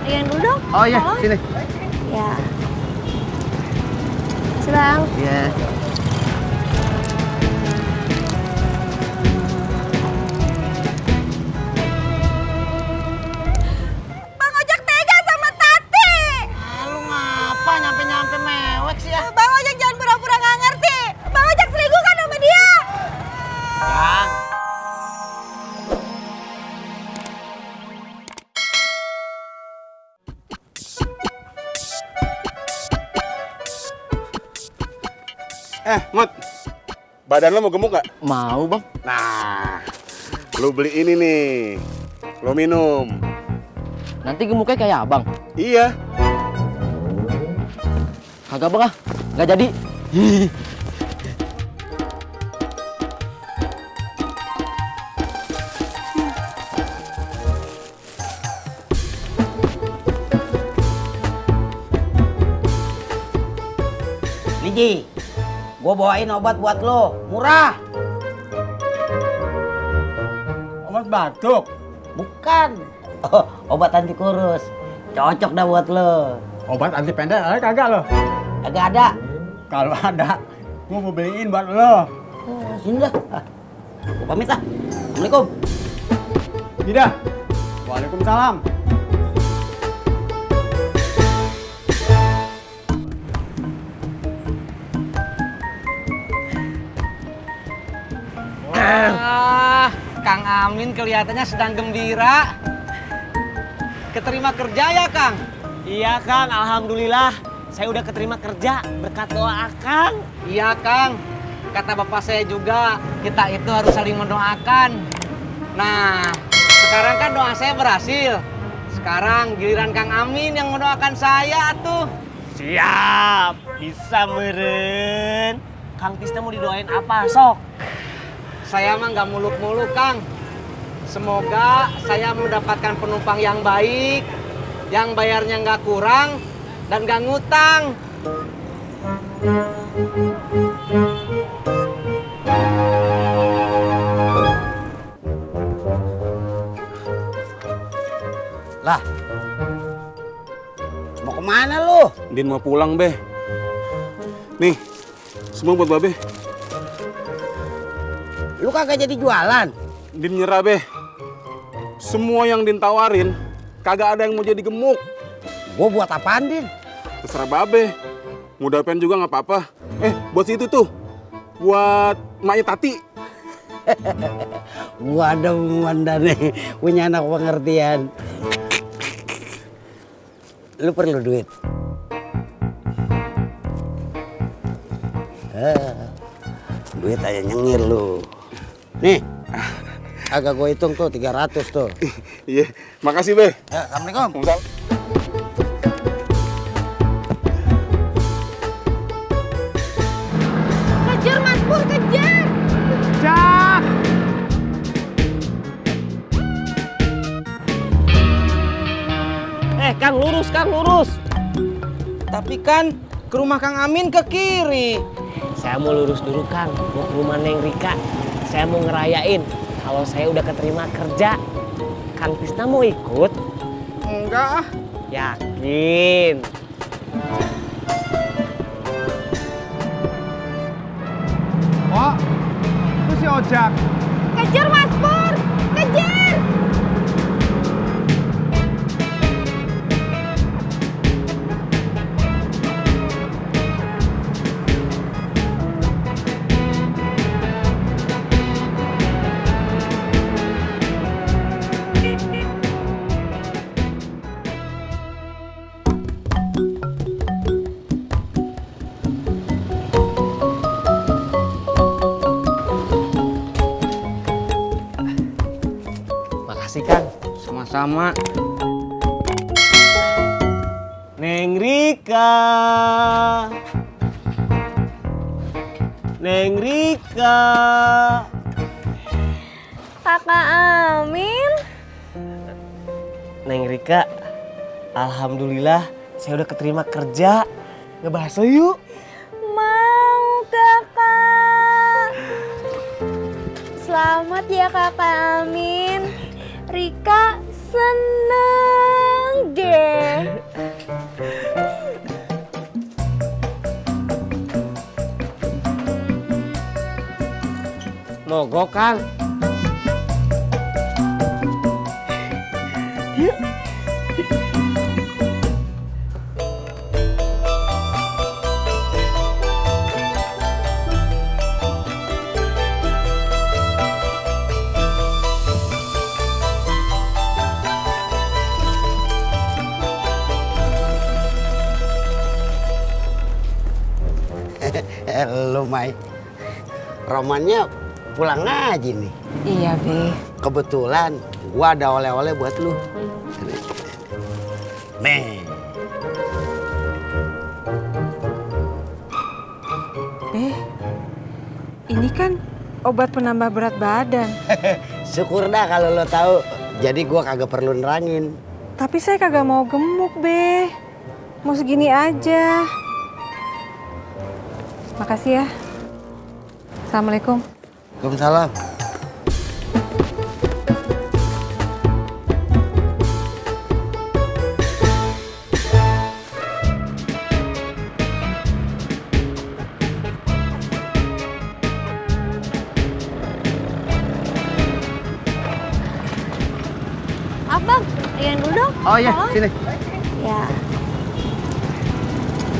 Yang dulu dong. Oh iya, sini. Ya. Makasih Bang. Iya. Bang Ojek tega sama Tati. Lu ngapa nyampe-nyampe mewek sih ya? Bang Ojek jangan pura-pura nggak ngerti. Bang Ojek selingkuh kan sama dia. Bang. Mut, badan lo mau gemuk gak? Mau bang. Nah, lo beli ini nih, lo minum. Nanti gemuknya kayak abang. Iya. Kagak bang ah, nggak jadi. Nih Ji, gue bawain obat buat lo, murah. Obat batuk. Bukan, obat anti kurus. Cocok dah buat lo. Obat anti pendek ada kagak lo? Agak ada. Kalau ada, gua mau beliin buat lo. Sini dah. Gue pamit lah. Assalamualaikum. Tidak. Waalaikumsalam. Wah, Kang Amin kelihatannya sedang gembira. Keterima kerja ya, Kang? Iya Kang, alhamdulillah saya udah keterima kerja berkat doa Akang. Iya, Kang. Kata bapak saya juga, kita itu harus saling mendoakan. Nah, sekarang kan doa saya berhasil. Sekarang giliran Kang Amin yang mendoakan saya tuh. Siap, bisa meren. Kang Tisna mau didoain apa sok? Saya mah nggak muluk-muluk, Kang. Semoga saya mendapatkan penumpang yang baik, yang bayarnya nggak kurang, dan nggak ngutang. Lah, mau kemana lu? Din mau pulang, Be. Nih, semua buat Babe. Lu kagak jadi jualan? Din nyerah, Be. Semua yang Din tawarin, kagak ada yang mau jadi gemuk. Gue buat apaan, Din? Terserah Babe. Mau dapen juga nggak apa-apa. Buat situ tuh. Buat emaknya Tati. Gua ada nih, punya anak pengertian. Lu perlu duit? Duit aja nyengir lu. Nih, agak gue hitung tuh 300 tuh. Iya, makasih, Be. Ya, Assalamualaikum. Waalaikumsalam. Kejar Mas Pur, kejar. Cak. Kang lurus, Kang lurus. Tapi kan ke rumah Kang Amin ke kiri. Saya mau lurus dulu Kang, mau ke rumah Neng Rika. Saya mau ngerayain kalau saya udah keterima kerja. Kang Tisna mau ikut? Enggak ah. Yakin? Oh, itu si Ojak. Kejar Mas Pur, kejar. Makasih Kang. Sama-sama. Neng Rika. Neng Rika. Kakak Amin. Neng Rika, alhamdulillah saya udah keterima kerja. Ngebahas yuk. Mau kakak. Selamat ya kakak Amin. Rika seneng deh. Mogok, Kang. Lu Mai, romannya pulang ngaji nih. Iya, Be. Kebetulan gua ada oleh-oleh buat lu. Nih. Be, ini kan obat penambah berat badan. Syukur dah kalau lo tahu. Jadi gua kagak perlu nerangin. Tapi saya kagak mau gemuk, Be. Mau segini aja. Makasih ya. Assalamualaikum. Waalaikumsalam. Abang, lihat dulu dong. Oh iya, Tolong. sini. Ya.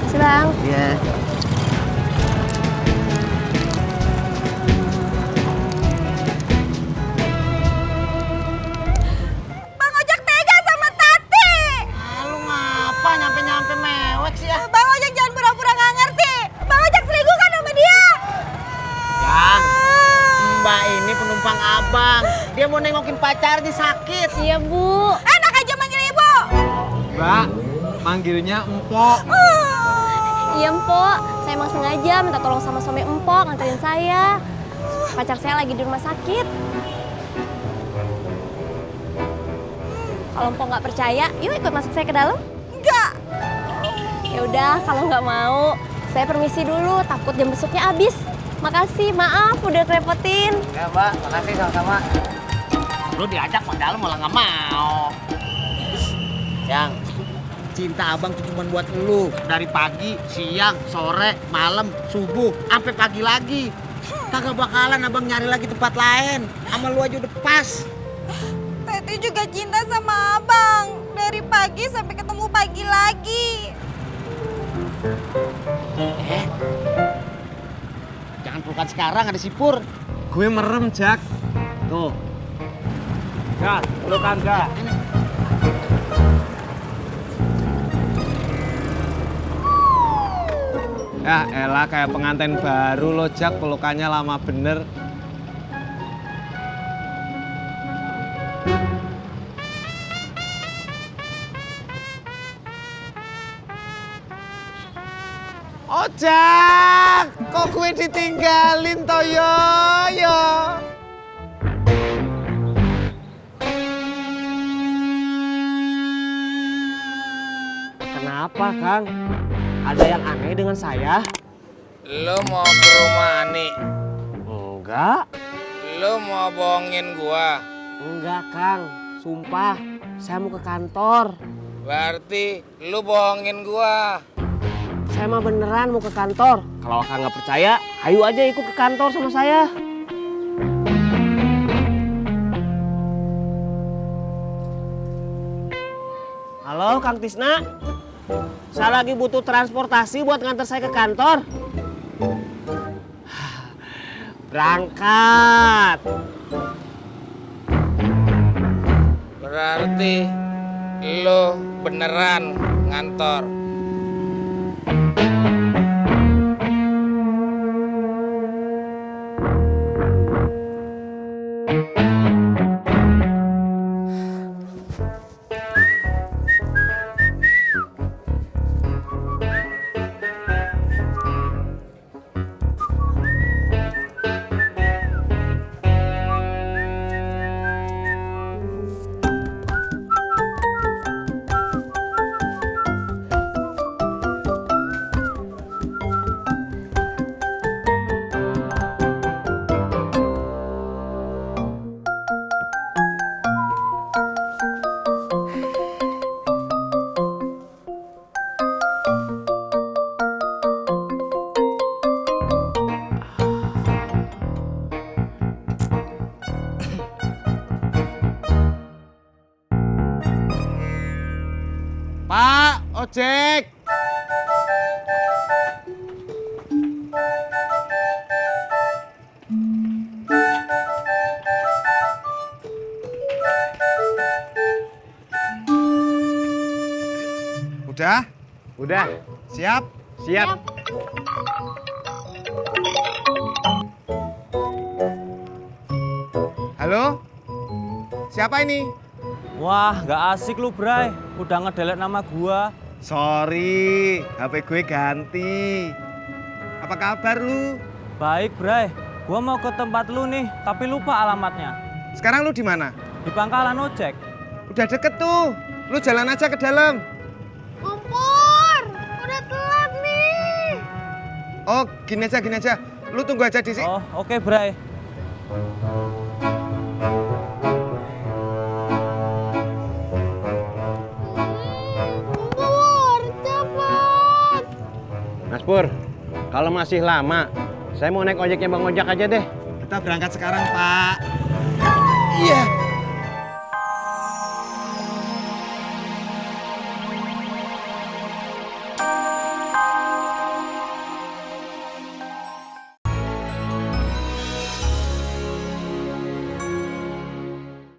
Makasih, Bang. Iya. Bang Ojek tega sama Tati. Lu ngapa nyampe-nyampe mewek sih ya? Bang Ojek jangan pura-pura nggak ngerti. Bang Ojek selingkuh kan sama dia. Yang Mbak ini penumpang abang. Dia mau nengokin pacarnya sakit. Iya, Bu. Enak aja manggil ibu. Mbak, manggilnya Empok. Iya, Mpok. Saya emang sengaja minta tolong sama suami Empok nganterin saya. Pacar saya lagi di rumah sakit. Kalau Mpok nggak percaya, yuk ikut masuk saya ke dalam. Enggak. Ya udah, kalau nggak mau, saya permisi dulu. Takut jam besoknya habis. Makasih, maaf udah repotin. Ya Mbak, makasih sama-sama. Lu diajak ke dalam malah nggak mau. Yang cinta abang tuh cuma buat lu. Dari pagi, siang, sore, malam, subuh, sampai pagi lagi. Kagak bakalan abang nyari lagi tempat lain. Sama lu aja udah pas. Tati juga cinta sama abang. Dari pagi sampai ketemu pagi lagi. Jangan pelukan sekarang, ada sipur. Gue merem, Jak. Tuh. Gas, lu kagak. Ya elah kayak pengantin baru lo, Jak. Pelukannya lama bener. Oh, Jak. Kok gue ditinggalin toh, yo. Kenapa, Kang? Ada yang aneh dengan saya? Lo mau ke rumah Ani? Enggak. Lo mau bohongin gua? Enggak, Kang. Sumpah, saya mau ke kantor. Berarti lo bohongin gua. Saya mah beneran mau ke kantor. Kalau Kang nggak percaya, ayo aja ikut ke kantor sama saya. Halo, Kang Tisna. Saya lagi butuh transportasi buat nganter saya ke kantor. Berangkat. Berarti lo beneran ngantor. ojek. Udah? Udah. Siap? Siap. Halo? Siapa ini? Wah, nggak asik lu, Bray. Udah ngedelete nama gua. Sorry, HP gue ganti. Apa kabar lu? Baik, Bray. Gua mau ke tempat lu nih, tapi lupa alamatnya. Sekarang lu di mana? Di pangkalan ojek. Udah deket tuh. Lu jalan aja ke dalam. Kompor, udah telat nih. Oh, gini aja. Lu tunggu aja di sini. Oh, oke, Bray. Kompor, cepet. Mas Pur, kalau masih lama, saya mau naik ojeknya Bang Ojak aja deh. Kita berangkat sekarang, Pak. Iya.